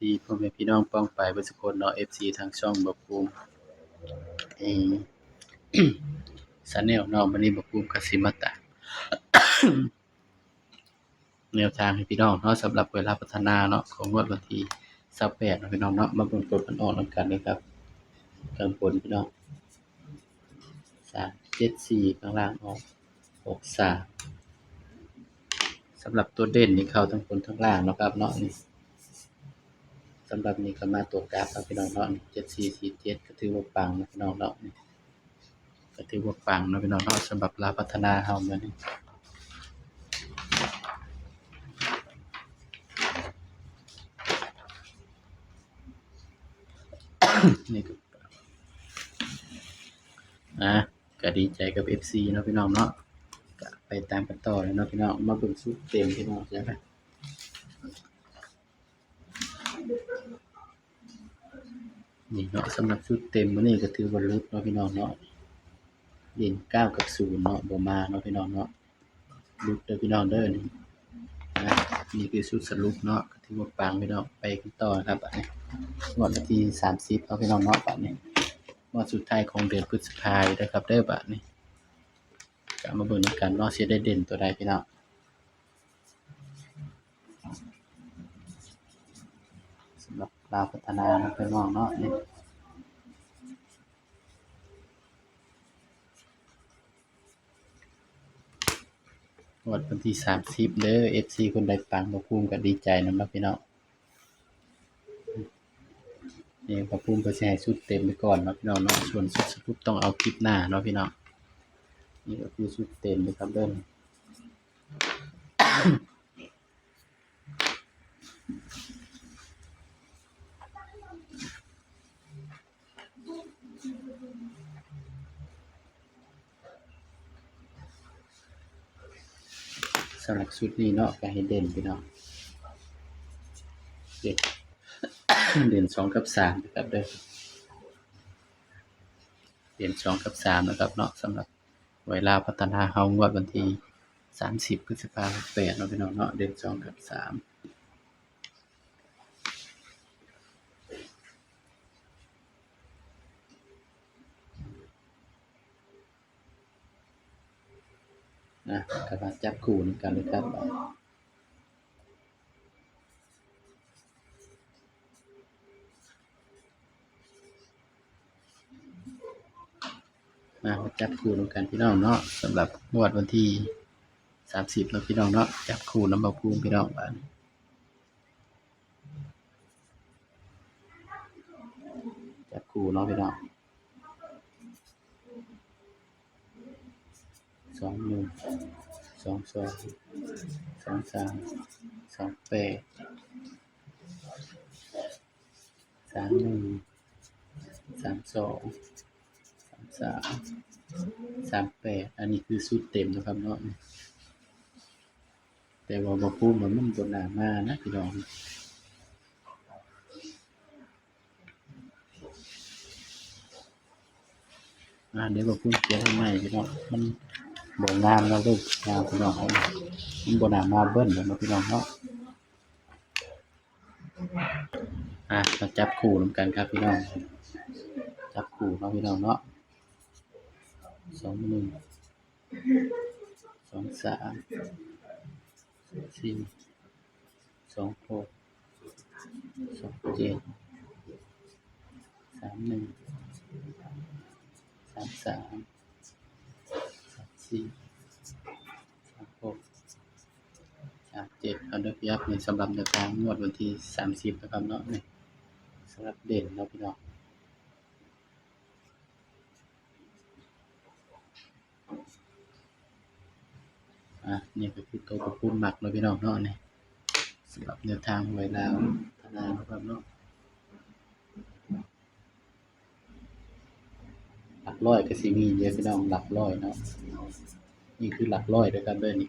ດີພໍ່ແມ່ພີ່ນ້ອງປ້ອງປາຍເບິດສຸຄົນເນາະ ເອັຟຊີ ທາງຊ່ອງບ່າວພູມ ເອີ ແຊນແນວເນາະ. ມື້ນີ້ບ່າວພູມກໍຊິມາຕາມ ແນວທາງໃຫ້ພີ່ນ້ອງເນາະ ສຳລັບຫວຍລາວພັດທະນາເນາະ ຂອງງວດວັນທີຊາວແປດເນາະ ພີ່ນ້ອງເນາະ. ມາເບິ່ງຕົວມັນອອກນຳກັນເລີຍຄັບ ຂ້າງບົນພີ່ນ້ອງ ສາມເຈັດສີ່ ຂ້າງລ່າງອອກ ຫົກສາມ. ສຳລັບຕົວເດັ່ນນີ້ເຂົ້າທັງບົນທັງລ່າງເນາະຄັບເນາະ ນີ້ ສຳລັບນີ້ກໍມາຕົວກັບເນາະ ພີ່ນ້ອງເນາະ ນີ້ ເຈັດສີ່ສີ່ເຈັດ ກໍຖືວ່າປັງເນາະ ພີ່ນ້ອງເນາະ ນີ້ ກໍຖືວ່າປັງເນາະ ພີ່ນ້ອງເນາະ ສຳລັບລາວພັດທະນາເຮົາມື້ນີ້. ນີ້ກໍ ອ່າ ກໍດີໃຈກັບເອັຟຊີເນາະ ພີ່ນ້ອງເນາະ. ກໍໄປຕາມກັນຕໍ່ເລີຍເນາະ ພີ່ນ້ອງ. ມາເບິ່ງຊຸດເຕັມ ພີ່ນ້ອງ ນີ້ເນາະ ສຳລັບຊຸດເຕັມມື້ນີ້ກໍຖືວ່າຫຼຸດເນາະ ພີ່ນ້ອງເນາະ. ເດັ່ນເກົ້າກັບສູນເນາະ ບໍ່ມາເນາະ ພີ່ນ້ອງເນາະ. ຫຼຸດເດີພີ່ນ້ອງເດີ ນີ້ນະ. ນີ້ຄືຊຸດສະຫຼຸບເນາະ ກໍຖືວ່າປັງພີ່ນ້ອງ. ໄປກັນຕໍ່ນະຄັບ ບາດນີ້ ງວດວັນທີສາມສິບເນາະ ພີ່ນ້ອງເນາະ. ບາດນີ້ງວດສຸດທ້າຍຂອງເດືອນພຶດສະພາເດີຄັບເດີ. ບາດນີ້ກໍມາເບິ່ງນຳກັນເນາະ ຊິໄດ້ເດັ່ນຕົວໃດພີ່ນ້ອງ. ສຳລັບລາວພັດທະນາເນາະ ພີ່ນ້ອງເນາະ ນີ້ ງວດວັນທີສາມສິບເດີ. ເອັຟຊີຄົນໃດປັງ ບ່າວພູມກໍດີໃຈນຳເນາະ ພີ່ນ້ອງ. ນີ້ ບ່າວພູມກໍຊິໃຫ້ຊຸດເຕັມໄປກ່ອນເນາະ ພີ່ນ້ອງເນາະ. ສ່ວນຊຸດສະຫຼຸບຕ້ອງເອົາຄລິບໜ້າເນາະ ພີ່ນ້ອງ. ນີ້ກໍຄືຊຸດເຕັມເດີຄັບເດີ. ສຳລັບຊຸດນີ້ເນາະ ກໍໃຫ້ເດັ່ນພີ່ນ້ອງ ເດັ່ນ ເດັ່ນສອງກັບສາມນະຄັບເດີ. ເດັ່ນສອງກັບສາມນະຄັບເນາະ ສຳລັບຫວຍລາວພັດທະນາເຮົາ ງວດວັນທີສາມສິບ ພຶດສະພາ ຫົກແປດເນາະ ພີ່ນ້ອງເນາະ. ເດັ່ນສອງກັບສາມ. ນະ ກໍມາຈັບຄູ່ນຳກັນເລີຍຄັບ. ມາ ມາຈັບຄູ່ນຳກັນ ພີ່ນ້ອງເນາະ. ສຳລັບງວດວັນທີສາມສິບເນາະ ພີ່ນ້ອງເນາະ ຈັບຄູ່ນຳບ່າວພູມ ພີ່ນ້ອງ. ບາດນີ້ຈັບຄູ່ເນາະ ພີ່ນ້ອງ. ສອງໜຶ່ງ ສອງສອງ ສອງສາມ ສອງແປດ ສາມໜຶ່ງ ສາມສອງ ສາມສາມ ສາມແປດ. ອັນນີ້ຄືຊຸດເຕັມນະຄັບເນາະ ແຕ່ວ່າບໍ່ຮູ້ວ່າມັນບໍ່ໜ້າມານະ ພີ່ນ້ອງ. ອ່າ ດຽວບໍ່ພູມຂຽນໃຫ້ໃໝ່ ພີ່ນ້ອງ ມັນບໍ່ງາມເນາະ ເລີກງາມ ພີ່ນ້ອງ ມັນບໍ່ໜ້າມາເບິ່ງເນາະ ພີ່ນ້ອງເນາະ. ອ່າ ມາຈັບຄູ່ນຳກັນຄັບ ພີ່ນ້ອງ ຈັບຄູ່ເນາະ ພີ່ນ້ອງເນາະ. ສອງໜຶ່ງ ສອງສາມ ສອງສີ່ ສອງຫົກ ສອງເຈັດ ສາມໜຶ່ງ ສາມສາມ ສາມສີ່ ສາມຫົກ ສາມເຈັດ. ເອົາເດີ ພີ່ນ້ອງ ນີ້ສຳລັບແນວທາງງວດວັນທີສາມສິບນະຄັບເນາະ ນີ້ສຳລັບເດັ່ນເນາະ ພີ່ນ້ອງ. ອ່າ ນີ້ກໍຄືໂຕທີ່ປູນມັກເນາະ ພີ່ນ້ອງເນາະ ນີ້ສຳລັບແນວທາງຫວຍລາວພັດທະນາເນາະ ພີ່ນ້ອງເນາະ. ຫຼັກຮ້ອຍກໍຊິມີເດ້ ພີ່ນ້ອງ ຫຼັກຮ້ອຍເນາະ ນີ້ຄືຫຼັກຮ້ອຍເດີຄັບເດີ ນີ້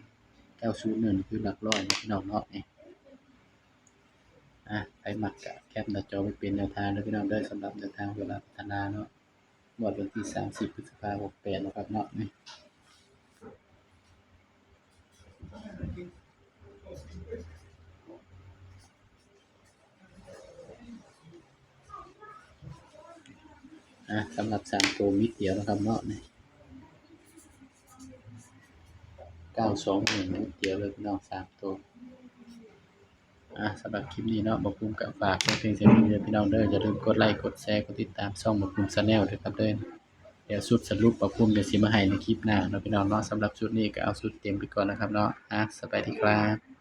ເກົ້າສູນໜຶ່ງ ນີ້ຄືຫຼັກຮ້ອຍເນາະ ພີ່ນ້ອງເນາະ ນີ້. ອ່າ ໃຜມັກກໍແຄປໜ້າຈໍໄວ້ເປັນແນວທາງເດີ ພີ່ນ້ອງເດີ ສຳລັບແນວທາງຫວຍລາວພັດທະນາເນາະ ງວດວັນທີສາມສິບ ພຶດສະພາ ຫົກແປດເນາະ ພີ່ນ້ອງເນາະ ນີ້. ອ່າ ສຳລັບສາມໂຕມິດດຽວເນາະຄັບເນາະ ນີ້ ເກົ້າສອງໜຶ່ງ ມິດດຽວເລີຍພີ່ນ້ອງ ສາມໂຕ. ອ່າ ສຳລັບຄລິບນີ້ເນາະ ບ່າວພູມກໍຝາກໄວ້ພຽງສ່ຳນີ້ເດີພີ່ນ້ອງເດີ. ຢ່າລືມກົດໄລ ກົດແຊ ກົດຕິດຕາມຊ່ອງບ່າວພູມ Channel ເດີຄັບເດີ. ດຽວຊຸດສະຫຼຸບບ່າວພູມກໍຊິມາໃຫ້ໃນຄລິບໜ້າເນາະພີ່ນ້ອງເນາະ. ສຳລັບຊຸດນີ້ກໍເອົາຊຸດເຕັມໄປກ່ອນນະຄັບເນາະ. ອ່າ ສະບາຍດີຄັບ.